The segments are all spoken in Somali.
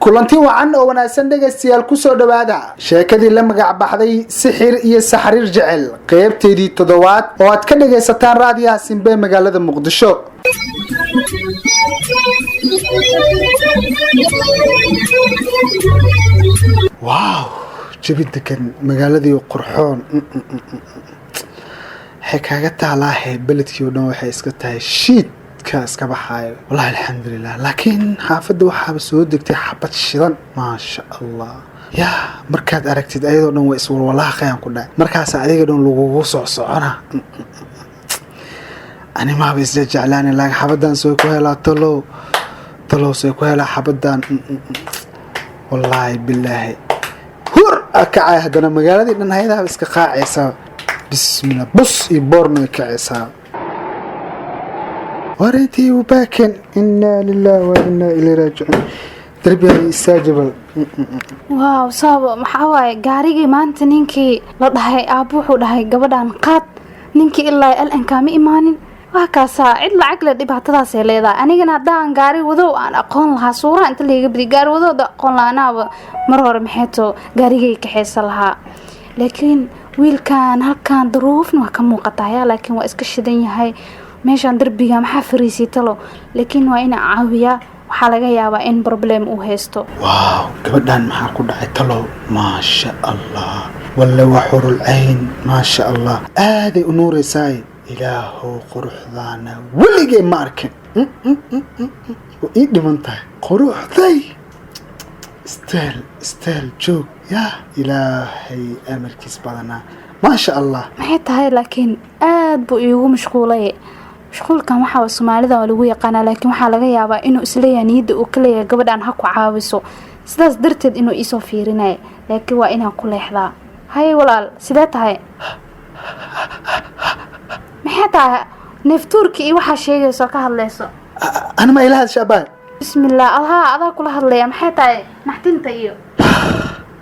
Kulanti wacan oo wanaagsan, dhegaystayaal. Kusoo dhowaada sheekadii la magac baxday Sixir iyo Saxriir Jecel, qeybteedii toddobaad oo aad ka dhagaysataan Raadiyaha Simbe, magaalada Muqdisho. Wow, jabi degan, magaaladii qurxoon waxay kaaga taalaahe. Beledkii oo dhan waxay iska tahay shiidka iska baxaayo. Wallahi, alxamdulilah. Laakiin xaafadda waxaaba soo degtay xabad shidan, maasha Allah. Yaa markaad aragtid ayadoo dhan way iswalwalaaqayaan ku dhahay. Markaasa adiga dhan lagugu socsocona. Ani maaba isla jeclaani, laakiin xabaddan soo ku helaa? Talow, talow, see ku helaa xabaddan? Wallaahi bilaahi, hur a kacay. Haddana magaaladii dhan hayadaaba iska qaacaysaa. Bismillah, bus iyo boorna way kacaysaa. Warintii ubaaken. Inaa lilah wa inaa ilay raajicuun. Darbiga istaajibal. Waaw, saabo maxaa waaye gaarigii maanta ninkii la dhahay aabbo wuxuu dhahay gabadhan qaad. Ninkii ilaa alankaa ma imaanin. Waa kaasaa cid lacag le dhibaatadaasay leedahay. Anigana haddaan gaari wadow aan aqoon lahaa, suuraha inta laiga badiy gaari wadooda aqoon lahaa, anaaba mar hore maxayto gaarigay kaxaysan lahaa. Laakiin wiilkan halkan daruufna waa ka muuqataa yaa, laakiin waa iska shidan yahay. Meeshaan darbiga maxaa fariisay talo? Laakiin waa ina caawiyaa. Waxaa laga yaabaa in problem uu haysto. Wow, gabadhan maxaa ku dhacay talow? Maasha Allah, walle waa xurul cayn. Maasha Allah, aaday u nuuraysaay. Ilaahow, quruxdaana weligay ma arkin. Waa ii dhiman tahay quruxday. Steel steel joog yaa ilaahay, amarkiis badanaa. Maasha Allah. Maxay tahay? Laakiin aada buu iigu mashquulay. Mashquulkan waxaa Soomaalida waa lagu yaqaanaa, laakiin waxaa laga yaabaa inuu isleeyahay, niyadda uu ka leeyahay gabadhan ha ku caawiso, sidaas darteed inuu iisoo fiirinaya. Laakiin waa inaan ku leexdaa. Haye walaal, sidee tahay? Maxay tahay neeftuurka iyo waxaa sheegayso, ka hadlayso? Ana ma ila hadasha, abaay? Bismillah, alhaa, adaa kula hadlaya. Maxay tahay naxtinta iyo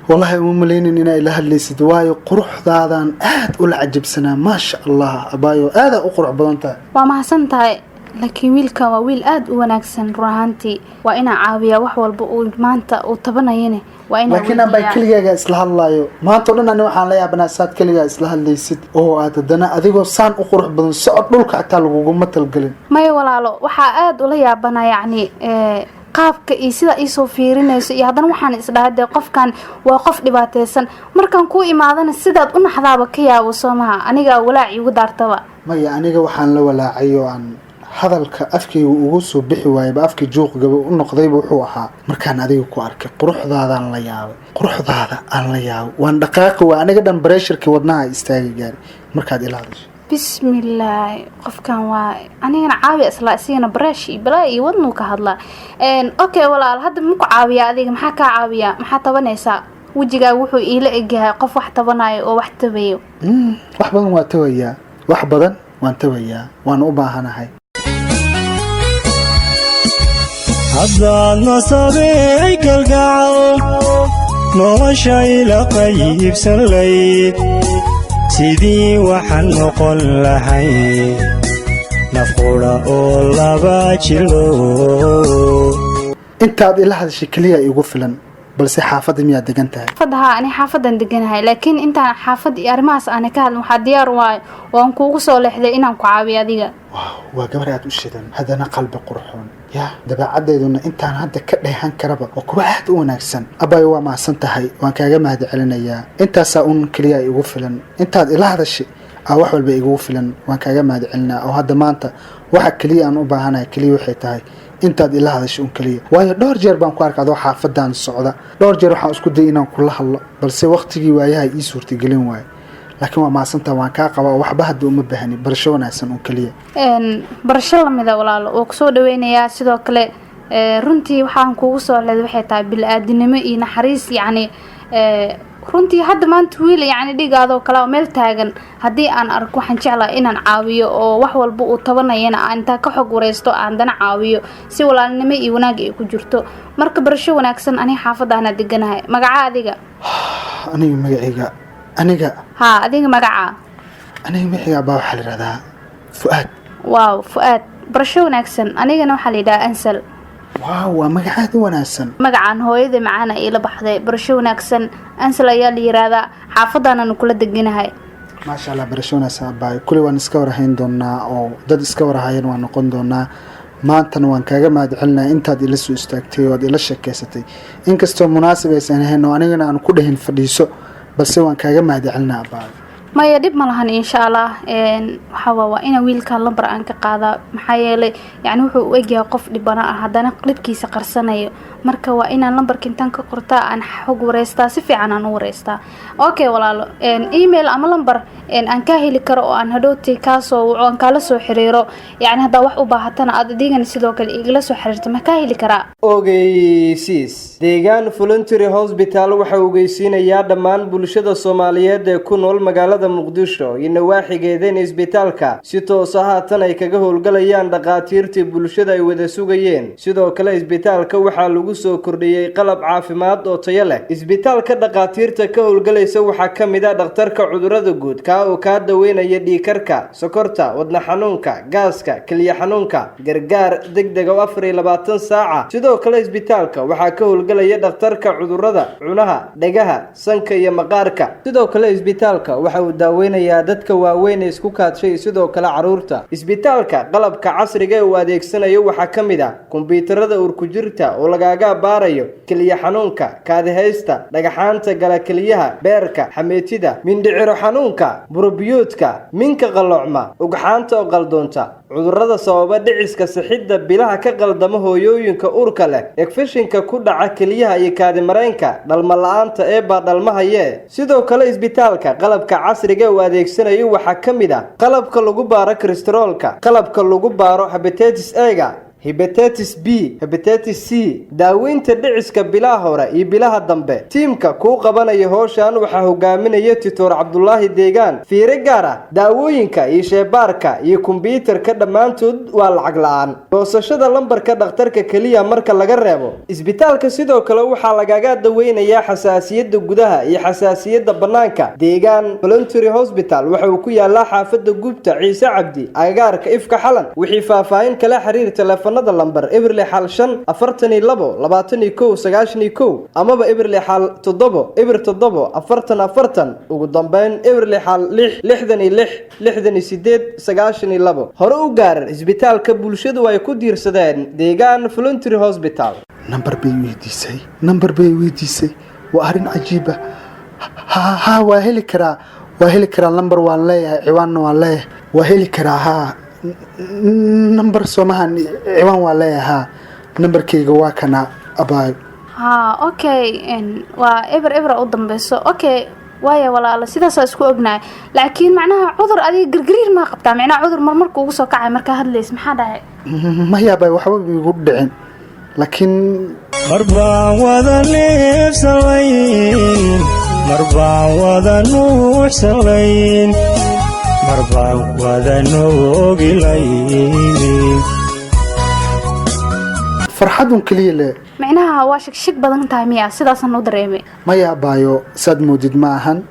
Wallaahi uma malaynin inaa ila hadlaysid, waayo quruxdaadan aad ula cajabsanaa. Maasha Allah, abaayo, aadaa u qurux badan tahay. Waa mahadsan tahay. Laakiin wiilkan waa wiil aada u wanaagsan run ahaantii. Waa inaan caawiyaa. Wax walba uu maanta uu tabanayane waa inaan Laakiin abay, weydiiyaa. Keligaaga isla hadlaayo maanta o dhan. Ani waxaan la yaabanaa saad keligaa isla hadlaysid oo aad haddana adigoo saan u qurux badan socod dhulka xataa laguguma talgelin. Maya walaalo, waxaa aada ula yaabanaa yacni qaabka iyo sida iisoo fiirinayso, iyo haddana waxaan isdhahay dee qofkan waa qof dhibaateysan. Markaan kuu imaadana sidaad u naxdaaba ka yaabo. Soo maha anigaa walaac iigu daartaba? Maya, aniga waxaan la walaacay oo aan hadalka afkayga ugu soo bixi waayaba, afkii juuqgaba u noqdayba, wuxuu ahaa markaan adiga ku arkay quruxdaadaan la yaabay. Quruxdaada aan la yaabay, waan dhaqaaqi waay. Aniga dhan pressure-kii wadnaha istaagi gaari markaad ila hadasho. Bismillaahi, qofkan waa anigana caawiya isla isigana bareesh iyo balaa iyo wadnuu ka hadlaa. Okay walaal, hadda maku caawiyaa? Adiga maxaa kaa caawiyaa? Maxaa tabanaysaa? Wejigaaga wuxuu iila egyahay qof wax tabanayo oo wax tabayo. Wax badan waa tabayaa, wax badan waan tabayaa, waan u baahanahay. Haddaad nasabey kalgacal nolosha ila qaybsan layd, sidii waxaan noqon lahay naf qudha oo laba jilo. Intaad ila hadashay keliya igu filan. Balse xaafadda miyaad degan tahay? Xaafadda haa, ani xaafadan deganahay. Laakiin intaan xaafad iyo arrimahaas aana ka hadlin, waxaa diyaar waayo waan kuugu soo leexday inaan ku caawiyo adiga. Wow, waa gabar aad u shidan, haddana qalbi qurxoon. Ya, dabeecaddeeduna intaan hadda ka dheehan karaba waa kuwa aad u wanaagsan. Abayo, waa mahadsan tahay, waan kaaga mahad celinayaa. Intaasaa un keliya igu filan. Intaad ila hadashay aa wax walba igugu filan. Waan kaaga mahad celinaa. Oo hadda maanta waxa keliya aan u baahanahay keliya waxay tahay intaad ila hadashay un keliya, waayo dhowr jeer baan ku arkay adoo xaafadan socda. Dhowr jeer waxaan isku dayay inaan kula hadlo, balse waqtigii waayaha ii suurtagelin waayo. Laakiin waa mahadsantaha, waan kaa qabaa oo waxba hadda uma baahani. Barasho wanaagsan un keliya. Barasho lamida walaalo, oo kusoo dhaweynayaa. Sidoo kale runtii waxaan kuugu soo leeday waxay tahay bil-aadinimo iyo naxariis. Yacni runtii hadda maanta wiil yacni dhigaadoo kale oo meel taagan haddii aan arko, waxaan jeclahay inaan caawiyo, oo wax walba uu tabanayana aan intaa ka xog wareysto aan dana caawiyo si walaalnimo iyo wanaag ay ku jirto. Marka barasho wanaagsan. Aniga xaafadaana deganahay. Magaca adiga? Aniga magacayga, aniga? Haa, adiga magaca. Aniga magacayga baa waxaa la yihahdaa Fu'aad. Waaw, Fu'aad, barasho wanaagsan. Anigana waxaa la yidhahaa Ansal. Waaw, waa magac aad u wanaagsan. Magacaan hooyada macaana iila baxday. Barasho wanaagsan, Ansal ayaa la yiraahdaa, xaafadaananu kula deganahay. Maasha Allah, barasho wanaagsan abaayo. Kulli waan iska warhayn doonaa oo dad iska warhayan waan noqon doonaa. Maantana waan kaaga mahad celinaya intaad ila soo istaagtay oo aad ila sheekeysatay, inkastoo munaasib aysan ahayn oo anigana aan ku dhahin fadhiiso, balse waan kaaga mahad celinaya, abaayo. Maya, dhib ma lahan, insha Allah. Waxaa waa ina wiilkan lambar aan ka qaadaa, maxaa yeelay yani wuxuu u egyahay qof dhibana ah, haddana dhibkiisa qarsanayo. Marka waa inaan lambarka intaan ka qortaa aan xog wareystaa, si fiican aan u wareystaa. Okay walaalo, email ama lambar aan kaa heli karo oo aan hadhowti kaasoo waco, aan kaala soo xiriiro, yani haddaa wax u baahatana aad adigana sidoo kale igala soo xiriirto, ma kaa heli karaa? Ogeysiis: Deegaan Voluntary Hospital waxa uu ogeysiinayaa dhammaan bulshada Soomaaliyeed ee ku nool magaalada Muqdisho iyo nawaaxigeeda in isbitaalka si toosa haatan ay kaga howlgalayaan dhakhaatiirtii bulshada ay wada sugayeen. Sidoo kale isbitaalka waxaa lagu soo kordhiyey qalab caafimaad oo tayo leh. Isbitaalka dhakhaatiirta ka howlgalaysa waxaa ka mid ah dhakhtarka cudurada guud, kaa oo kaa daweynaya dhiigkarka, sokorta, wadna xanuunka, gaaska, keliya xanuunka, gargaar degdeg oo 24 saaca. Sidoo kale isbitaalka waxaa ka howlgalaya dhakhtarka cudurada cunaha, dhegaha, sanka iyo maqaarka. Sidoo kale isbitaalka waxa uu daaweynayaa dadka waaweyn ee isku kaadshay, sidoo kale caruurta. Isbitaalka qalabka casriga ee uu adeegsanayo waxaa ka mid ah kombiyuutarada urkujirta oo lagaaga baarayo keliya xanuunka, kaadihaysta, dhagaxaanta gala keliyaha, beerka, xameetida, mindhiciro xanuunka, burobiyoodka, minka qalloocma, ugxaanta oo qaldoonta, cudurrada sababa dhiciska, sixidda bilaha ka qaldama hooyooyinka uurka leh, infekshinka ku dhaca keliyaha iyo kaadimareenka, dhalmo la-aanta eebaa dhalmahaye. Sidoo kale isbitaalka qalabka casriga uu adeegsanayo waxaa ka mid ah qalabka lagu baaro kolestaroolka, qalabka lagu baaro hepatitis A-ga, hepatitis B, hepatitis C, daaweynta dhiciska bilaha hore iyo bilaha dambe. Tiimka kuu qabanaya howshan waxaa hogaaminaya Doctor Cabdulaahi Deegaan. Fiiro gaar ah, daawooyinka iyo sheebaarka iyo kombiyuutarka dhammaantood waa lacag la-aan. Goosashada lambarka dhakhtarka keliya marka laga reebo. Isbitaalka sidoo kale waxaa lagaga daweynayaa xasaasiyadda gudaha iyo xasaasiyadda bannaanka. Deegaan Voluntary Hospital waxa uu ku yaalaa xaafadda Gubta Ciise Cabdi, agagaarka Ifka Xalan. Wixii faahfaahin kala xiriir taleefanada lambar 0605 42 21 91 amaba 0670 07 40 40. Ugu dambeyn 0606 66 68 92. Hore u gaar isbitaalka bulshadu ay ku diirsadeen, Deegaan Voluntary Hospital. Nambar bay weydiisay, nambar bay weydiisay. Waa arrin cajiiba. Ha ha, waa heli karaa, waa heli karaa. Lambar waan leeyahay, ciwaanna waan leeyahay, waa heli karaa. Haa, nambar soomahan, ciwaan waan leeyahay. Haa, nambarkayga waa kana, abaayo. Haa, okay, waa 0 0 u dambeyso. Okay, waaya walaalo, sidaasaa isku ognahay. Laakiin macnaha cudur adiga gargariir maa qabtaa? Macnaha cudur marmarka ugu soo kacay markaa hadlays, maxaa dhahay? Maya abaayo, waxba igu dhicin, laakiin Mar baan wada neefsalayn, mar baan wada nuuxsalayn, mar baan wada noogilayn. Farxadun keliya le. Micnaha waa shigshig badan tahay miya? Sidaasaan u dareemay. Maya abaayo, saad moodid ma ahan.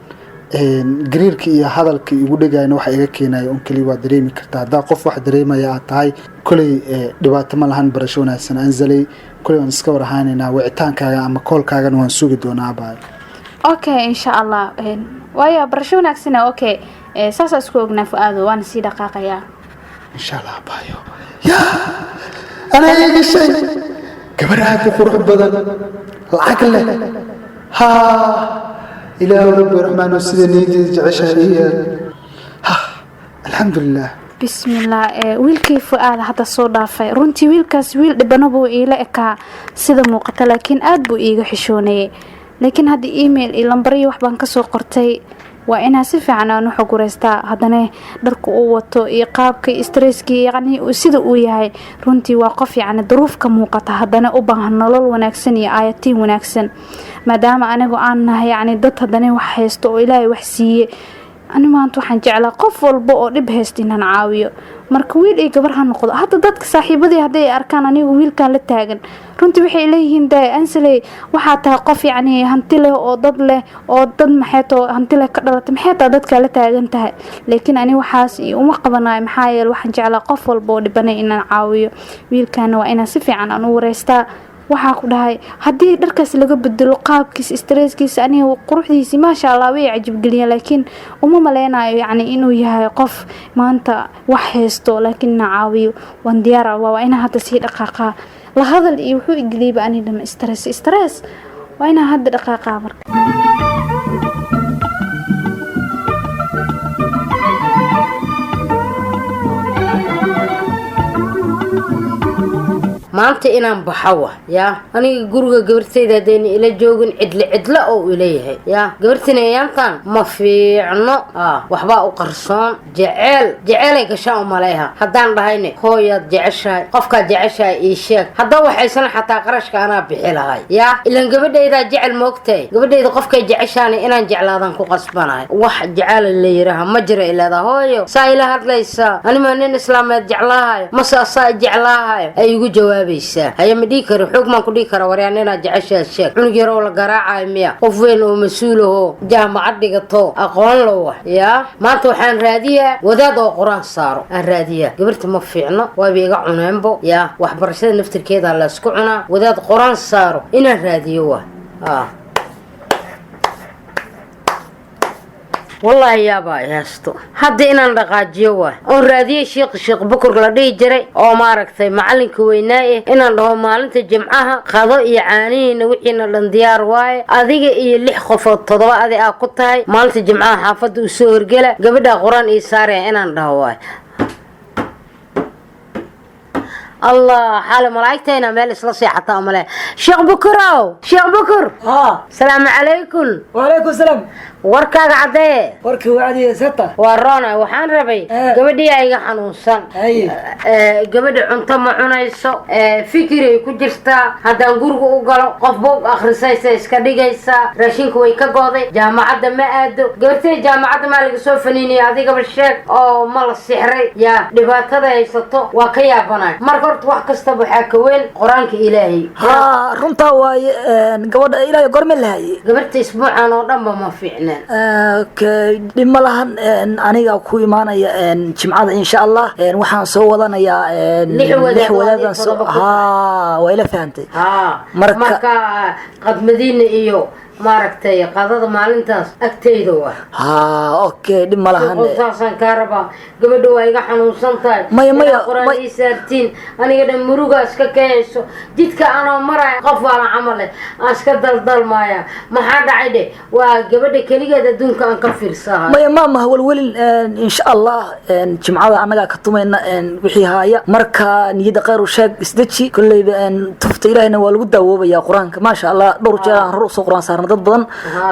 Gariirka iyo hadalka igu dhegayna waxa iga keenaya un keliya waa dareemi kartaa haddaa qof wax dareemaya aad tahay. Koley dhibaato ma lahan. Barasho wanaagsan, Anzaley. Koley waan iska war ahaanaynaa. Wicitaankaaga ama koolkaagana waan sugi doonaa, abaayo. Okay, insha Allah. Waaya, barasho wanaagsana. Okay, saasaa isku ognaa, Fu-aado, waana sii dhaqaaqayaa. Insha Allah, abaayo. Yaa anaa iga shay gabar aad u qurux badan, lacag leh. Haa, Ilaahu rabbi raxmaan, sida niyaddeeda jeceshahay ii yeel. Ha, alxamdulilah. Bismillah. Wiilkii Fu-aad hadda soo dhaafay, runtii wiilkaas wiil dhibano buu iila ekaa sida muuqata, laakiin aad buu iiga xishoonayay. Laakiin hadda email iyo lambariyo wax baan kasoo qortay, waa inaa si fiican aan u xog wareystaa. Haddana dharka uu wato iyo qaabka stresskii, yacni sida uu yahay, runtii waa qof yacni duruuf ka muuqata, haddana u baahan nolol wanaagsan iyo aayatiin wanaagsan, maadaama anigu aan nahay yacni dad haddana wax haysto oo Ilaahay wax siiye. Ani maanta waxaan jeclaa qof walba oo dhib haysta inaan caawiyo, marka wiil iyo gabar ha noqdo. Hadda dadka saaxiibadii hadday arkaan anigu wiilkan la taagan, runtii waxay leeyihiin, "Dee Ansaley, waxaa tahay qof yacni hanti leh oo dad leh oo dad maxeetoo hanti leh ka dhalatay, maxay taa dadkaa la taagan tahay?" Laakiin ani waxaas iyo uma qabanayo, maxaa yeele waxaan jeclaa qof walba oo dhibanay inaan caawiyo. Wiilkana waa inaan si fiican aan u wareystaa. Waxaa ku dhahay, haddii dharkaas laga bedelo, qaabkiisa, stresskiisa, aniga quruxdiisi, maasha Allah, way cajibgeliyeen, laakiin uma maleynayo yacni inuu yahay qof maanta wax haysto. Laakiin inaan caawiyo waan diyaara. Waa inaan hadda sii dhaqaaqaa. La hadal iyo wuxuu igeliyba ani dhan stress, stress. Waa inaan hadda dhaqaaqaa marka. Maanta inaan baxa wa yaa aniga guriga gabartayda haddayna ila joogin, cidle cidle oo ila yahay. Yaa gabartina yaantan ma fiicno, waxbaa u qarsoon. Jeceel jeceelay gashaan u malayha. Haddaan dhahayne, "Hooyaad jeceshahay, qofkaad jeceshahay ii sheeg," hadda waxaysana xataa qarashka anaa bixi lahay. Yaa ilan gabadhaydaa jecel moogtahay, gabadhayda qofkay jeceshaana inaan jeclaadan ku qasbanahay. Wax jecel la yidhaaha ma jira ilaada. Hooyo, saa ila hadlaysaa, anima nin islaameed jeclaahayo mase asaa jeclaahayo ay igu jawaabaysaa. Haye, ma dhihi karo, xoog maan ku dhihi kara, "Waryaa, ninaad jeceshaad sheeg." Cunug yaroo la garaacayo miya? Qof weyn oo mas-uul ahoo jaamacad dhigato aqoon la wa. Yaa maanta waxaan raadiyaa wadaad oo qur-aan saaro aan raadiyaa. Gabarta ma fiicno, waaba iga cuneenbo. Yaa waxbarashada naftirkeeda la isku cunaa. Wadaad qur-aan saaro inaan raadiyo wa. Wallaahi yaabaa i haysto hadda inaan dhaqaajiyo waay, oon raadiye Shiikh Sheekh Bukur la dhihi jiray oo maaragtay macalinka weynaa eh, inaan dhaho, "Maalinta Jimcaha qado iyo caanihiina wixiina dhan diyaar waaye, adiga iyo lix qofood, toddoba adi aa ku tahay, maalinta Jimcaha xaafadda u soo horgela, gabadhaa qur-aan ii saaraya," inaan dhaho waay. Allah, xaale malaa'igtayna meel isla seexataa male. Sheekh Bukurow, Sheekh Bukur. Haa. Salaamu calaykum. وعليكم السلام. Warkaaga caddee. Warkii wacdiga seta. Waa roona. Waxaan rabay gabadhii iga xanuunsan. Gabadha cunto ma cunayso, fikiray ku jirtaa. Haddaan guriga u galo, qof buug akhrisaysa iska dhigaysaa, raashinka way ka go'day, jaamacadda ma aado. Gabartay jaamacadda maa laga soo faniinaya? Adigaba sheeg, oo ma la sixray? Yaa dhibaatada haysato waa ka yaabanay. Marka horta wax kastaba waxaa ka weyn Qur-aanka Ilaahay. Haa, runtaa waaye. Gabadha Ilaahay gorme lahayay? Gabarta isbuucan oo dhanba ma fiicneen. Okay, dhib ma lahan. Aniga ku imaanaya Jimcada insha Allah. Waxaan soo wadanayaa lix wadaad. Lix wadaadaan soo 7 ku. Haa, waa ila fahantay. Haa. Marka qadmadiina iyo maaragtay qadada maalintaas agtayda waa. Haa, okay, dhib ma lahan. Saasaan kaa rabaa. Gabadha waa iga xanuunsan tahay. Maya, maya, Inaad qur-aan ii saartiin. Aniga dhan muruga iska keenayso. Jidka anoo maraya, qof waala camal leh aan iska daldalmaya. Maxaa dhacay dheh? Waa gabadha keligeed adduunka aan ka fiirsahay. Maya maama, welwelin. Insha Allah Jimcada annagaa ka tumayna wixii haaya. Marka niyadda khayr u sheeg, isdeji. Kolleyba tufta Ilaahayna waa lagu daawoobayaa Qur-aanka, maasha Allah. Dhowr jeer aan hor usoo qur-aan saarna dad badan.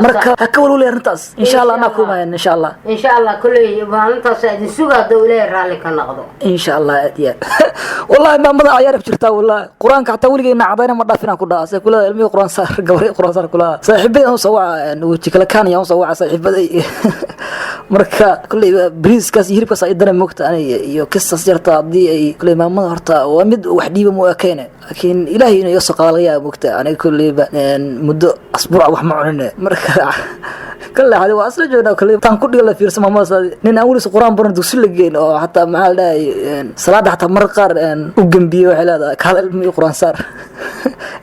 Marka ha ka welwelin arrintaas, insha Allah anaa ku imayan insha Allah. Insha Allah, kolley maalintaas idin suga hadduu Ilaahay raalli ka noqdo. Insha Allah. Aad iyo aad, wallahi maamada cayaar jirtaa. Wallahi Qur-aanka xataa weligeyna cadayna ma dhaafin aan ku dhaha. Say kulada ilmihii qur-aan saar, gabaray qur-aan saar kula. Saaxiibaday aan soo waca, weji kala kaanaya aan soo waca saaxiibaday. Marka kolley bariiskaas iyo hilibkaas ay dana moogta aniga iyo kistaas yarta. Haddii ay kolley maamada horta waa mid wax dhiiba mu ekayne, laakiin Ilaahay inuu iga soo qaada laga yaaba moogta. Aniga kolleyba muddo asbuuca wax ma cunine. Marka kale hadi waa asla joognaa. Kale taan ku dhiga la fiirso maamadaas, nin aan weliis Qur-aan baran, dugsi la geyn, oo xataa maxaa la dhahay salaada xataa marar qaar u gembiyey, waxay leedahay, "Kaala ilmi qur-aan saar."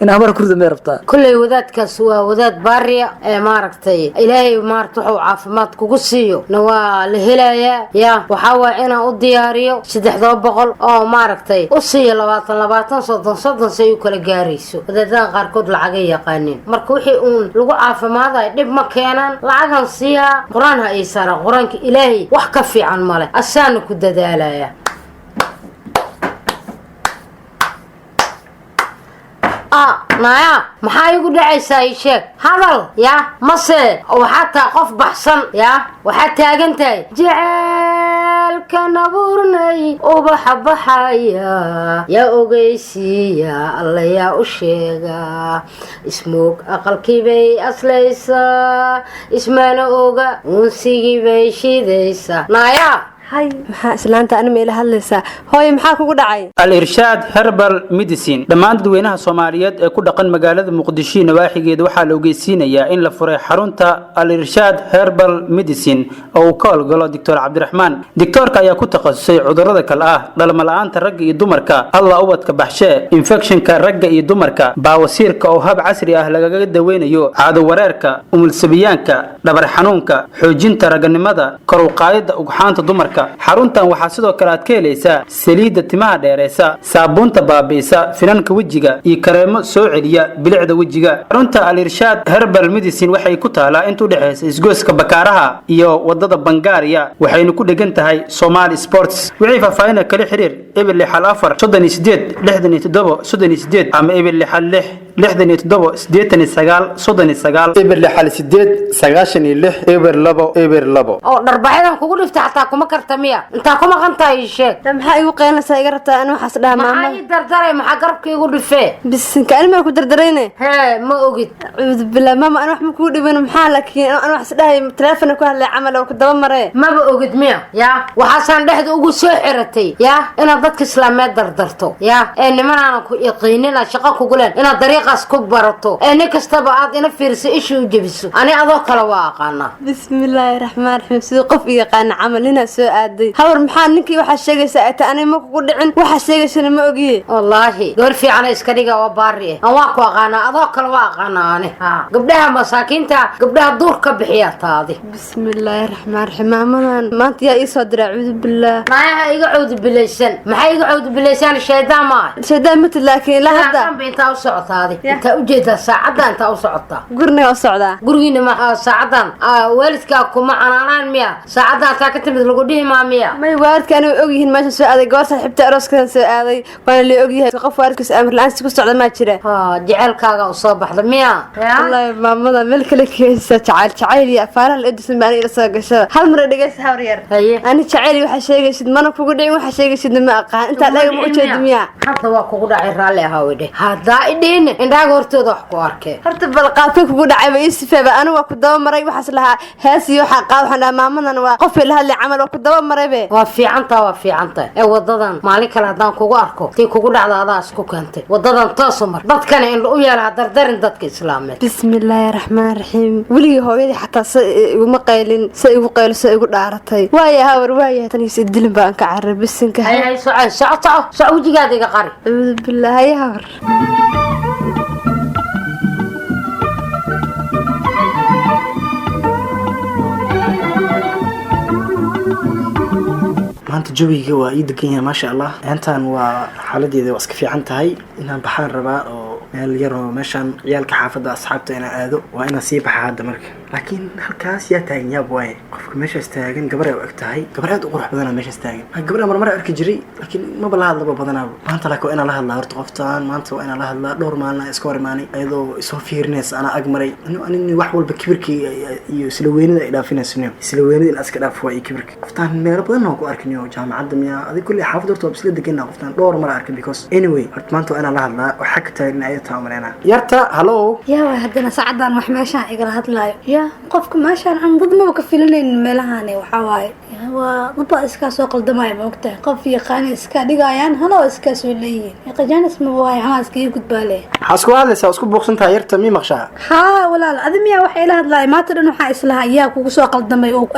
In amar kurda may rabtaa? Kolley wadaadkaas waa wadaad baariya ee maaragtay Ilaahay maaragta wuxuu caafimaad kugu siiyo na waa la helayaa. Yaa waxaa waaya inaan u diyaariyo 300 oo maaragtay u siiyo 20 20, 30 30, si ay u kala gaarayso. Wadaadadan qaarkood lacagay yaqaaniin. Marka wixii uun lagu caafimaadayo dhib ma keenaan. Lacagan siiyaa, Qur-aan ha ii saara. Qur-aanka Ilaahay wax ka fiican male, asaana ku dadaalaya. Naya, maxaa igu dhacaysaa? Ii sheeg, hadal. Ya mase waxaa tahay qof baxsan? Ya waxaad taagan tahay. Jeceelka Markaan abuurnay ubaxa baxaya, yaa ogeysiiya? Alla yaa u sheega? Ismoog aqalkii bay aslaysaa, ismana oga, unsigii bay shidaysaa. Naayaa! Hay, maxaa islaanta ani meela hadlaysaa? Hooye, maxaa kugu dhacay? Al-Irshaad Herbal Medicine dhammaan dadweynaha Soomaaliyeed ee ku dhaqan magaalada Muqdisho nawaaxigeeda waxaa la ogeysiinayaa in la furay xarunta Al-Irshaad Herbal Medicine oo uu ka howlgalo Doctor Cabdiraxmaan. Doctoorka ayaa ku takhasusay cudurrada kale ah dhalmo la'aanta ragga iyo dumarka, Alla ubadka baxshee, infekshanka ragga iyo dumarka, baawasiirka oo hab casri ah lagaga daweynayo, caado wareerka, umulsabiyaanka, dhabar xanuunka, xoojinta raganimada, kor u qaadida ugxaanta dumarka. Xaruntan waxaa sidoo kale aad ka helaysaa saliidda timaha dheereysa, saabuunta baabi'isa finanka wejiga iyo kareemo soo celiya bilicda wejiga. Xarunta Al-Irshaad Herbal Medicine waxay ku taalaa inta u dhexaysa isgoyska Bakaaraha iyo wadada Bangaariya, waxayna ku dhegan tahay Somali Sports. Wixii faahfaahina kala xiriir 064 38 67 38 ama 066 67 89 39. 068 96 02 02. Oo dharbaxyadan kugu dhifta xataa kuma karta miya? Intaa ku maqan tahay ii sheeg. Maxaa igu qeynaysaa, iga rabtaa ani waxaas dhaha? Maxaa maama ii dardaray? Maxaa garabka igu dhifee? Bisinka, ani maa ku dardarayne? Hee, ma ogid. Cuudu billah, maama, ani wax ma kuu dhiban. Maxaa laakiin ani waxaas dhahay teleefona ku hadlay camal oo ku daba maree. Maba ogid miya? Yaa waxaasaan dhexda ugu soo xiratay yaa inaad dadka islaameed dardarto, yaa ee nimanaanan ku iqiinin aad shaqo kugu leen, inaad dariiqaas ku barato, ee nin kastaba aad ina fiiriso, isha u jebiso. Ani adoo kale waa aqaanaa. Bismillaahi raxmaan raxiim, sidii qof i yaqaana camal ninaa soo aaday. Hawar, maxaa ninkii waxaa sheegaysaa ay tahay? Aniga ma kugu dhicin, waxaa sheegaysana ma ogiye. Wallaahi gabar fiicana iska dhiga oo baari ah. Aan waa ku aqaanaa, adoo kale waa aqaanaa ani. Ha, gabdhaha masaakiinta, gabdhaha duur ka bixiya taadi. Bismillaahi raxmaan raxiim, maamadan maanta yaa ii soo diray? Acuudu billaah. Maayaha iga cawdi bilaysan? Maxay iga cawdi bilaysaan? Shaydaan maaha. Shaydaan matid, laakiin ilaa hadda Saacaddan ba intaa u socotaadi? Intaa ujeedaa saacadda intaa u socotaa? Gurinaga u socdaa. Gurigiina ma saacadan waalidkaa kuma canaanaan miya? Saacaddan taa ka timid lagu dhihi maa miya? May, waalidka aniga og yihiin meesha soo aaday. Gabar saaxiibta arooskan soo aaday, waana la ogyahay. Qof waalidkiis amar la-aan ku socda maa jira? Ha, jecelkaaga u soo baxda miya? Wallaahi maamada meel kale keensa. Jacayl jacayl iyo afaaraha la edisan baa aniga ila soo gashada. Hal mar dhegeysa, hawr yar. Haye. Ani jacayl iyo waxaa sheegaysid mana kugu dhicin, waxaa sheegaysidna ma aqaan. Intaa dhaga ma ujeedi miya? Hadda waa kugu dhacay, raalli ahaa idhe. Haddaa idhihin indhaaga hortooda wax ku arkee. Horta bal qaabkay kugu dhacay ba ii sifeeba. Anigu waa ku daba maray, waxaas lahaa hees iyo waxaa qaad. Waxaan dhahaa maamadan waa qofay la hadlay camal, waa ku daba maray be. Waa fiicantaa, waa fiicanta. Ee wadadan maalin kale haddaan kugu arko, tii kugu dhacda adaa isku keentay. Wadadan toosu mar, dadkana indha u yeela, ha dardarin dadka islaameed. Bismillaahi raxmaan raxiim, weligii hooyadii xataa se iguma qaylin, se igu qaylo, se igu dhaaratay. Waaya hawar, waaya, tan is dilin baan ka carar, bisinka. Hay hay, soco soco soco soco, wejigaada iga qari. Acuudu billah, haya hawar. Maanta jawiga waa ii degan yahay, maasha Allah. Intaan waa xaaladeeda waa iska fiican tahay. Inaan baxaan rabaa oo meel yaroo meeshaan ciyaalka xaafadda asxaabta inaan aado, waa inaan sii baxa hadda marka. Laakiin halkaas yaa taagan? Yaab waaye, qofka meeshaas taagan gabar ay u eg tahay. Gabar aad u qurux badanaa meeshaas taagan. Gabadha marmar arki jiray, laakiin maba la hadlaba badanaaba. Maanta laakiin waa inaan la hadlaa horta qoftaan. Maanta waa inaan la hadlaa. Dhowr maalin aan iska hor imaanay ayadoo isoo fiirinaysa, anaa ag maray. Anin wax walba kibirkii iyo isla weynida ay dhaafinayso. Niyo isla weynida in iska dhaafo waa iyo kibirka. Qoftaan meelo badan oo ku arkin jaamacadda miya adig kulli xaafadda horta waa isla deganaa. Qoftaan dhowr mar arkay because anyway horta maanta waa inaan la hadlaa. Waxaa ka taagan in ayada taa umaleynaa. Yarta, hallo. Yaa waay haddana saacadan wax meeshaan igala hadlaayo? Ya qofka meeshaan aan dad maba ka filanaynin meelahaan. Waxaa waaye waa dad baa iskaa soo qaldamaya, ma ogtahay? Qof yaqaana iska dhigayaan, haloo iskaa soo leeyihiin, qajaanis ma waaye ama iskaga gudbaale. Maxaa isku hadlaysaa? Isku buuqsan tahay yarta, mii maqshaa? Haa walaal, adi miyaa waxa ila hadlaaya? Maanta dhan waxaa islahaa yaa kugu soo qaldamay oo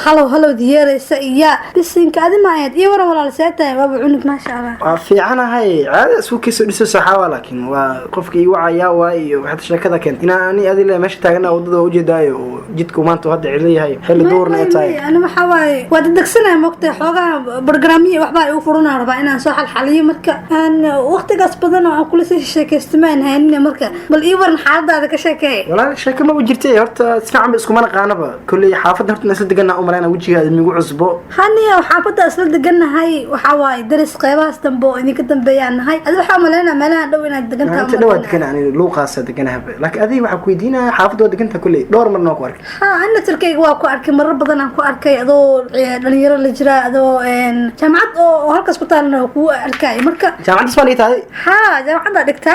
halow halowd yeeraysa iyo bisinka. Adi maayaad iyo waran walaal, see tahay? Waaba cunug, maasha Allah. Waa fiicanahay, caada isku kasoo dhiso saxaawa. Laakiin waa qofka ii wacayaa waay iyo waxaad sheekada keentay inaan ani adile meesha taagana waddada waa ujeedaayo oo jidku maanta hadda cidlo yahay, xilli duurna ay tahay. Ani waxaa waaye waa dadegsanaya, moogtahay? Xoogaha barnaamijyo waxbaa igu furunaa, rabaa inaan soo xalxaliyo. Marka aan waqtigaas badan oo aan kula sii sheekaystamaan haynin. Marka bal ii waran, xaaladaada ka sheekeey. Walaal, sheeko ma jirtay horta, si fiican ba iskuma naqaanaba. Kolley xaafadda horta isla deganaa u malayna, wejigaada migu cusbo. Haniya, xaafadda isla degannahay. Waxaa waaye daris qeybahaas dambe oo idinka dambeeyaan nahay. Adi waxaa umaleynaa meelahan dhow inaad degan tahay. Inta dhawaa degan ani, luuqaasa deganahaba. Laakiin adiga waxaa ku weydiinaya, xaafadda waa degantaha kolley dhowr Dhowr marna waa ku arkay. Ha, ana tarkayga waa ku arkay, marar badan aan ku arkay adoo dhalinyaro la jira, adoo jaamacad oo halkaas ku taalna waa kugu arkay marka. Jaamacaddas baan dhigtaaday. Ha, jaamacadda dhigta.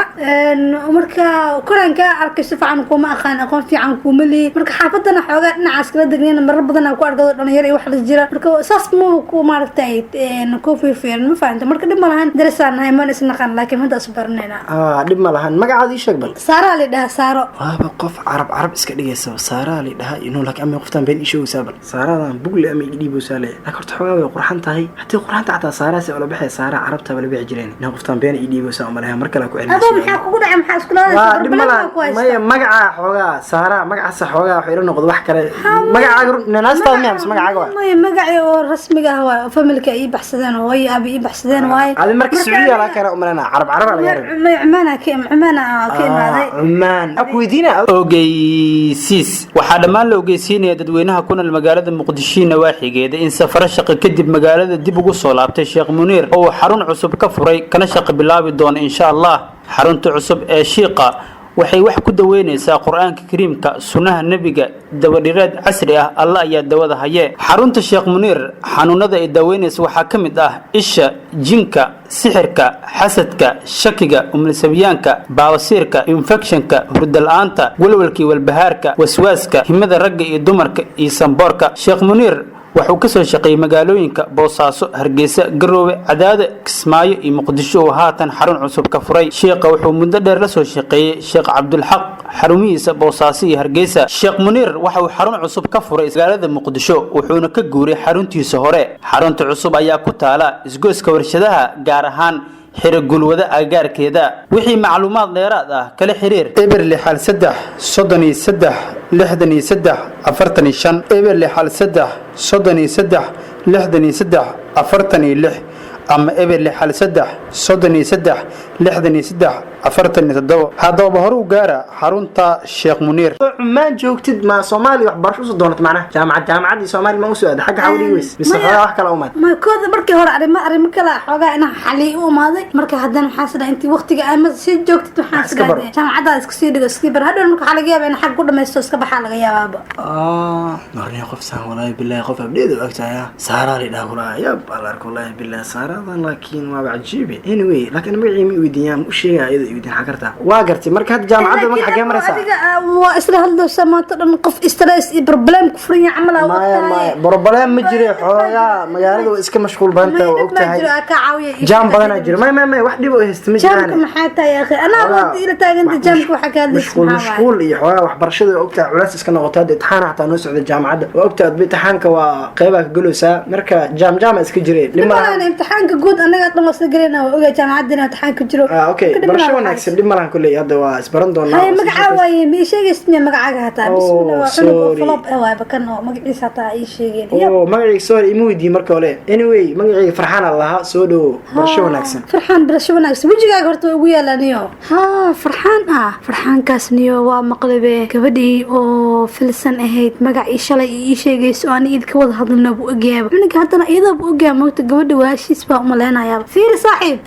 Marka koraan kaa arkay, si fiican kuma aqaan, aqoon fiican kuma lihi. Marka xaafadana xoogaa dhinacaas kala degnayna, marar badan aan ku arkay adoo dhalinyaro iyo wax la jira. Marka saas ma ku maaragtay ku fiirfiirin, ma fahanta? Marka dhib ma lahan, darasaan nahay, mana isnaqaan, laakiin hadda is baranayna. Ah, dhib ma lahan. Magacaada ii sheeg bal. Saaraa la dhahaa, Saaro. Waaba qof Carab Carab iska dhigaysa. Saaraa la dhahaa inuu, laakiin ama qoftaan been ii sheegaysaa bal. Saaradan bugle ama ii dhiibaysaa le, laakiin horta xoogaa way qurxan tahay. Haddii qurxanta xataa saaraasi ola baxay, Saara Carabta bala bixi jireen. Inaa qoftaan been ii dhiibaysaa umaleha. Mar kale ku Adoo celinaysa. maxaa kugu dhacay? Maxaa isku Waa dhib ma laadaysa? lahan. Ku haysta. Maya, magaca xoogaa Saara, magacaasa xoogaa waxay ila noqdo wax kale. Magacaaga nanaastaa miya mise magacaaga waa? Maya, magacii oo rasmiga ah waay, oo familka ii baxsadeen oo hooyo aabi ii baxsadeen waaye. Adi marka Sacuudiya laga keena umalena, Carab Caraba laga rabay. Maya, Cumaana ka Cumaana ka imaaday. Cumaan aku weydiina. Ogeysiis: waxaa dhammaan la ogeysiinaya dadweynaha ku nool magaalada Muqdisho nawaaxigeeda in safaro shaqo kadib magaalada dib ugu soo laabtay Sheekh Muniir, oo uu xarun cusub ka furay kana shaqo bilaabi doono insha Allah. Xarunta cusub ee shiiqa waxay wax ku daweynaysaa Qur-aanka Kariimka, sunnaha Nebiga, dawadhireed casri ah. Alla ayaa dawada haye. Xarunta Sheekh Muniir xanuunada ay daweynaysa waxaa ka mid ah isha, jinka, sixirka, xasadka, shakiga, umlisabiyaanka, baawasiirka, infekshanka, hurda-la-aanta, walwalka iyo walbahaarka, waswaaska, himada ragga iyo dumarka iyo samboorka. Sheekh Muniir wuxuu ka soo shaqeeyey magaalooyinka Boosaaso, Hargeysa, Garoowe, Cadaado, Kismaayo iyo Muqdisho oo haatan xarun cusub ka furay. Sheekha wuxuu muddo dheer la soo shaqeeyey Sheekh Cabdulxaq xarumihiisa Boosaaso iyo Hargeysa. Sheekh Muniir waxa uu xarun cusub ka furay magaalada Muqdisho, wuxuuna ka guuray xaruntiisa hore. Xarunta cusub ayaa ku taala Isgoyska Warshadaha, gaar ahaan Xiro Gulwada agagaarkeeda. Wixii macluumaad dheeraad ah kala xiriir 063 33 63 45, 063 33 63 46 ama 063 33 63 47. Haddaba hore u gaara xarunta Sheekh Muniir. Cumaan joogtid, ma Soomaaliya waxbarasho usoo doonat? Macnaha jaamacad, jaamacaddii Soomaaliya ma usoo aaday xagga xawliga weys mise xoogaa wax kala umaad? Ma kooda markii hore arrimo kale xoogaa inaan xaliy u imaaday. Marka haddana waxaa sidhaa intii waqtiga ama sii joogtid, waxaan Iska baro. sidhaa jaamacaddaada iska sii dhigo, iska bar. Hadhow marka waxaa laga yaabaa in xag ku dhamaysto, iska baxaa laga yaabaaba. Marni qof saan, walaahi billahi, qof abdheed u ogtahay Saaraa la dhaha kulaa. Yab, ala arko, walaahi billahi, Saaradan laakiin waaba cajiibe. Anyway, laakiin magacii ma weydiiyaan, u sheegaya iyadoo i weydiin xaa kartaa. Waa gartay. Marka hadda jaamacadda marka xagee maraysaa? Adiga waa isla hadlaysa maanta dhan, qof stress iyo problem ku furan yahay camal aa Maya, maya, problem ma jire. Xoogaa magaalada waa iska mashquul badan tahay, waa ogtahay. Jiro aa ka caawiya. Jaam badanaa jiro. Maya, maya, maya, wax dhib oo haysta ma Jaamka jiraan. maxaa tahay akhi? Anaa wada ila taaganta jaamka, waxaa ka hadlaysa. Mashquul, mashquul iyo xoogaa waxbarashada, waa ogtahay, culays iska noqoto. Hadda imtixaan xataa noo socda jaamacadda, waa ogtahay. Adba imtixaanka waa qeybaa ka galowsaa, marka jaam jaama iska jire. Dhib ma lahan. Dhib malahan, imtixaanka guud annaga dhan waa isla gelayna. Waa ogaa jaamacadda inaa imtixaan ku jiro. Ah, okay. Marka dhib Barasho malahan. wanaagsan. Dhib ma lahan, kulley hadda waa isbaran doonaa. Haye, magacaa waaye ma ii sheegaysid miya magacaaga hataa? Bismillah, waa cunug oo Sorry. flop ah waay bakan oo magaciisa hataa ii sheegeen. Oh, magacayga sorry, ima weydiin marka hore. Anyway, magacayga Farxaan aan lahaa. Soo dhowo, barasho wanaagsan. Farxaan, barasho wanaagsan. Wejigaaga horta waa ugu yaalaa niyo. Ha, Farxaan ah, Farxaankaas niyo waa maqlabe. Gabadhii oo Filsan ahayd magacii shalay ii sheegayso oo aan idinka wada hadlino buu ogyahay cunuga. Haddana iyadoo buu ogyahay moogta, gabadha walaashiis baa umaleynayaaba. Fiiri saaxiib.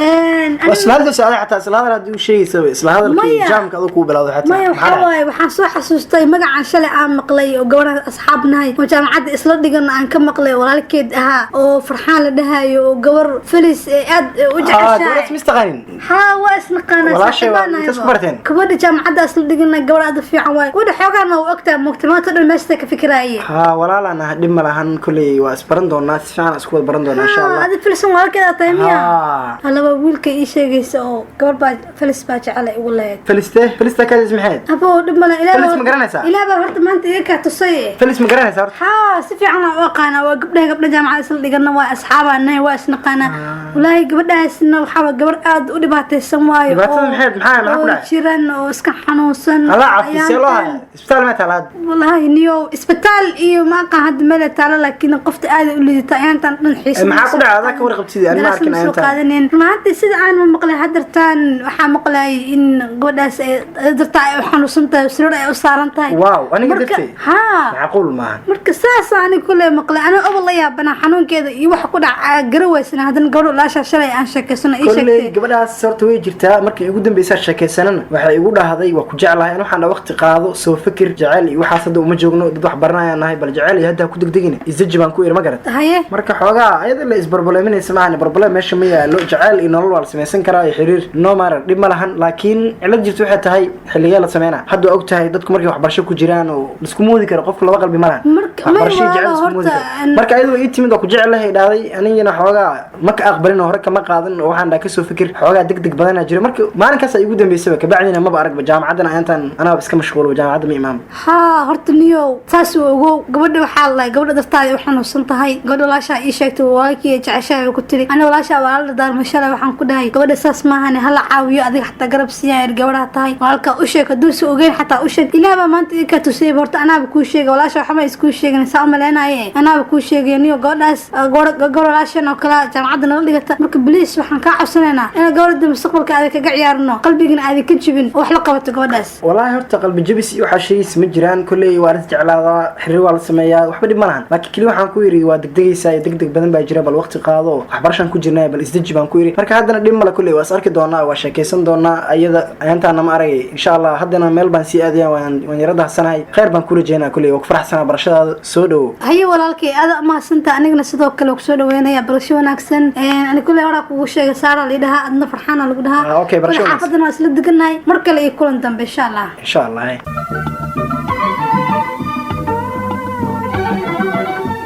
Waa isla hadlaysa adiga xataa, isla hadal haddii u sheegaysaba, isla hadalkii Maya. jaamka aduu kuu bilowday xataa. Maya, Maxaa waxaa dhacay? waaye waxaan soo xasuustay magacan shalay aan maqlay oo gabadha asxaab nahay oo jaamacadda isla dhigan aan ka maqlay, walaalkeed ahaa oo Farxaan la dhahayo oo gabar Felis ee aad u Ah, gabadhaas jeceshahay. ma istaqaanin? Haa, waa isnaqaanaa. Walaashay waa- saaxiibaan. Intaas ku barteen? Gabadha jaamacadda isla dhigana, gabar aad u fiican waaye. Gabadha xoogaana waa ogtahay moogta, maanta dhan meeshta ka fikiraaye. Haa, walaalaan ah, dhib ma lahan. Kolley waa isbaran doonaa, si fiican isku wada baran doonaa insha Allah. Adi Filson walaalkeeda tahay miya? Haa. Alaba wiilka ii sheegaysa oo gabar baa Felis baa jecel igu leeyahay. Feliste, Felista kaadis maxayd? Abo, dhib male. Ilaah Felis ma garanaysaa? Ilaah baa horta maanta iga kaa tusay. Felis ma garanaysaa horta? Haa, si fiican aan u aqaanaa. Waa gabdhaha gabdha jaamacada isla dhigana, waa asxaabaa, waa isnaqaanaa. Walaahi gabadhaasna waxaa waa gabar aad u dhibaataysan waayo. Dhibaatada maxaa ku oo dhacay? Jiran oo iska xanuunsan. Allah caafimaad loo haya. Isbitaal ma taala hadda? Walaahi niyo, isbitaal iyo ma aqaan hadda meel taalo, laakiin qofta aad u liidata ayaantan dhan. Maxaa ku dhacay? Adaa ka warqabtid, ani ma Daraasad arkin ma soo ayantaan. qaadanin. Run ahaantii, sida aan maqlay hadartaan, waxaa maqlay in gabadhaas ay dartaa ay u xanuunsan tahay, sariir ay u saaran tahay. Wow, aniga Marka- dartay? Haa. Macquul maaha. Marka saas ani kule maqlay, ana obol la yaabana xanuunkeeda iyo waxa ku dhaca gara weysana. Haddana gabadha walaasha shalay aan sheekaysano ii Kolley sheegtay. gabadhaas horta way jirtaa. Markii ugu dambeysaa sheekaysanana waxay igu dhahday waa ku jeclahay. An waxaan dha waqti qaado, soo fikir, jecel iyo waxaas hadda uma joogno, dad wax baranayaan nahay, bal jecel iyo hadda ha ku degdegina, isdeji baan ku iri, ma garat? Haye. Marka xoogaa ayada la isbarbaleyminaysa maahan, barbalem meesha ma yaalo. Jecel iyo nolol waa la samaysan karaa iyo xiriir, no matter, dhib ma lahan. Laakiin cilad jirta waxay tahay xilligee la sameynaa? Hadda waa og tahay dadku markay waxbarasho ku jiraan oo laisku moodi karo, qofku laba qalbi ma lahan. Marka may Waxbarasho iyo jecel walaalo isku moodi horta karo. Marka ayadoo ii timid waa ku jecelahay dhahday, anigana xoogaa ma ka aqbalin oo hore kama qaadan oo waxaan dhaha kasoo fikir, xoogaa deg deg badanaa jira. Marka maalinkaas ay igu dambeysaba, kabacdina maba aragba. Jaamacaddana intaan anaaba iska mashquulo, jaamacadda ma imaanba. Haa, horta niyow saas uu ogow, gabadha waxaa la gabadha dartaada u xanuunsan tahay. Gabadha walaashaa ii sheegtay, walaalkii jeceshahay ku tiri. Ani walaashaa waa la dardaarmay shalay, waxaan ku dhahay gabadha saas maahane, hala caawiyo, adiga xataa garab siiyaa, gabadha tahay walaalka u sheeg, hadduu si ogeyn xataa u sheeg. Ilaah baa maanta ii kaa tusayay. Horta anaaba kuu sheegay, walaasha waxba iskuu sheegin, saa umaleynaye anaaba kuu sheegay niyo. Gabadhaas gabadh walaashan oo kale jaamacadda nala dhigata. Marka please, waxaan kaa codsanaynaa inaad gabadha mustaqbalka aada kaga ciyaarno, qalbigana aada ka jibin oo wax la qabato gabadhaas. Walaahi horta qalbi jabis iyo waxaa sheegaysa ma jiraan. Kolley waa lis jeclaadaa, xiriir waa la sameeyaa, waxba dhib ma lahan. Laakiin keli waxaan ku yidhi waa degdegaysaa iyo degdeg badan baa jira, bal waqti qaado, waxbarashaan ku jirnaa, bal isdeji baan ku yidhi. Marka haddana dhib male, kolley waa is arki doonaa, waa sheekaysan doonaa. Ayada ayaantaana ma aragay, insha Allah. Haddana meel baan sii aadaya, waan yara dahsanahay. Khayr baan ku rajeynaa, kolley waa ku faraxsanaa barashadaada. Soo dhowo. Haye walaalkay, aada mahadsantaa. Anigana sidoo kale waa kusoo dhaweynaya. Barasho wanaagsan. Ani kulley horaa kugu sheegay, Saara la dhahaa, adna Farxaana lagu dhahaa. Ah, okay, barasho Kule wanaagsan. Xaafadana waa isla degannahay. Mar kale iyo kulan dambe, insha Allah. Insha Allah.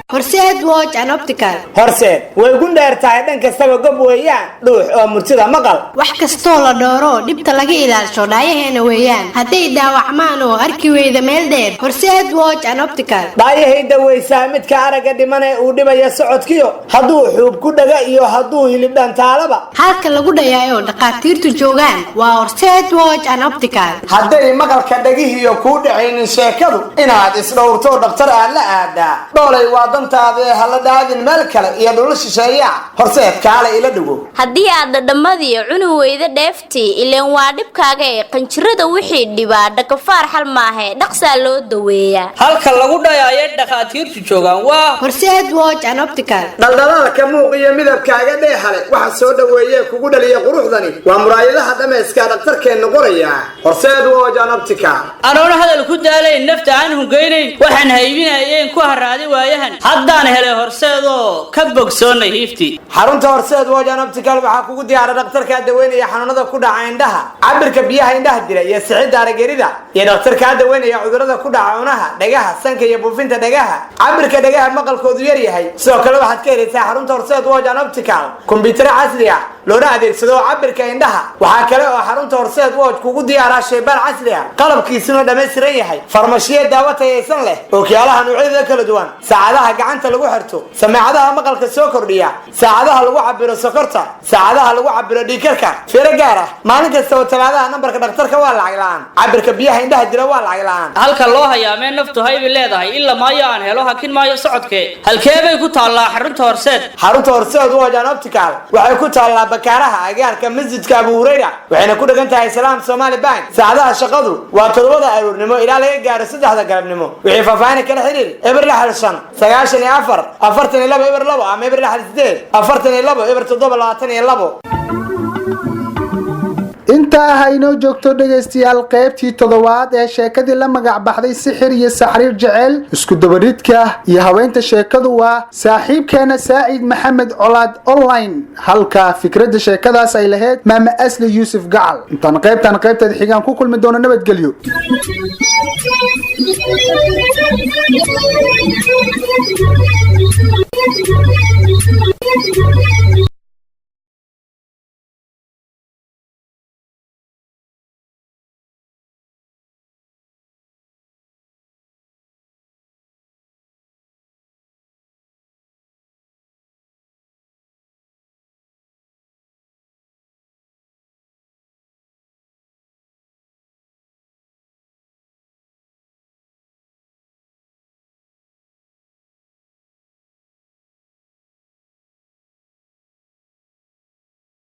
Horseed Watch and Optical. Horseed way gu dheer tahay, dhan kastaba gob weeyaan, dhuux oo murtida maqal. Wax kastoo la dhooro, dhibta laga ilaasho, dhaayaheena weeyaan. Hadday dhaawacmaan oo arki weyda meel dheer, Horseed Watch and Optical. Dhaayahay dawaysaa midka aragga dhiman ee uu dhibaya socodkiyo, hadduu xuub ku dhaga iyo hadduu hilib dhantaalaba. Halka lagu dhayaayo dhakhaatiirtu joogaan waa Horseed Watch and Optical. Hadday maqalka dhagihiyo kuu dhacaynin sheekadu, inaad isdhowrto dhakhtar aad la aadaa, dhoolay waa dantaada ee hala dhaadin meel kale iyo dhul shisheeyaa. Horseed kaale ila dhago. Haddii aad dhadhamadii cuni weyda dheeftii, ileen waa dhibkaaga ee qanjirada wixii dhibaa, dhakafaar xal maahe, dhaqsaa loo daweeyaa. Halka lagu dhayaaye dhakhaatiirtu joogaan waa Horseed Watch and Optical. Dhaldhalaalka muuq iyo midabkaaga dheehale waxa soo dhoweeye kugu dhaliya quruxdani waa muraayadaha dhammayska dhakhtarkeenna qoraya, Horseed Watch and Optical. Anoona hadal ku daalayn, nafta aan hungaynayn, waxaan haybinayeen ku haraaday waayahan, haddaan helay Horseedoo ka bogsoonay hiiftii. Xarunta Horseed Watch and Optical waxaa kugu diyaara dhakhtarkaa daweynaya xanuunada ku dhaca indhaha, cabirka biyaha indhaha dila iyo sixidda aragyarida, iyo dhakhtarkaa daweynaya cudurada ku dhaca cunaha, dhagaha, sanka iyo buufinta dhagaha, cabirka dhagaha maqalkoodu yar yahay. Sidoo kale waxaad ka helaysaa xarunta Horseed Watch and Optical kumbiyuutaro casri ah loona adeegsado cabirka indhaha. Waxaa kale oo xarunta Horseed Watch kugu diyaaraa shaybaar casri ah, qalabkiisuna dhammaystiran yahay, farmashiye daawo tayaysan leh, ookiyaalaha noocyada kala duwan, saacadaha gacanta lagu xirto, sameecadaha maqalka soo kordhiya, saacadaha lagu cabiro sokorta, saacadaha lagu cabiro dhiigkarka. Fiiro gaar ah, maalin kasta oo talaadaha nambarka dhakhtarka waa lacag la'aan, cabirka biyaha indhaha dila waa lacag la'aan. Halka loo hayaamee naftu haybi leedahay, ila maayo aan helo, hakin maayo socodkee, halkee bay ku taallaa xarunta Horseed? Xarunta Horseed Watch and Optical waxay ku taallaa Bakaaraha, agaarka masjidka Abu Hurayra, waxayna ku dhegan tahay Salaam Somali Bank. Saacadaha shaqadu waa 7da aroornimo ilaa laga gaaro 3da galabnimo. Wixii faahfaahin kala xiriir 065 94 42 02 ama 068 42 07 22. Intaa ha inoo joogto, dhegaystayaal, qaybtii toddobaad ee sheekadii la magac baxday Sixir iyo Saxriir Jecel. Isku dabaridka iyo haweenta sheekadu waa saaxiibkeena Saacid Maxamed Colaad Online, halka fikradda sheekadaas ay lahayd Maama Asli Yuusuf Gacal. Intaan qaybtan qaybteeda xigaan ku kulmi doono, nabadgelyo. Thank you.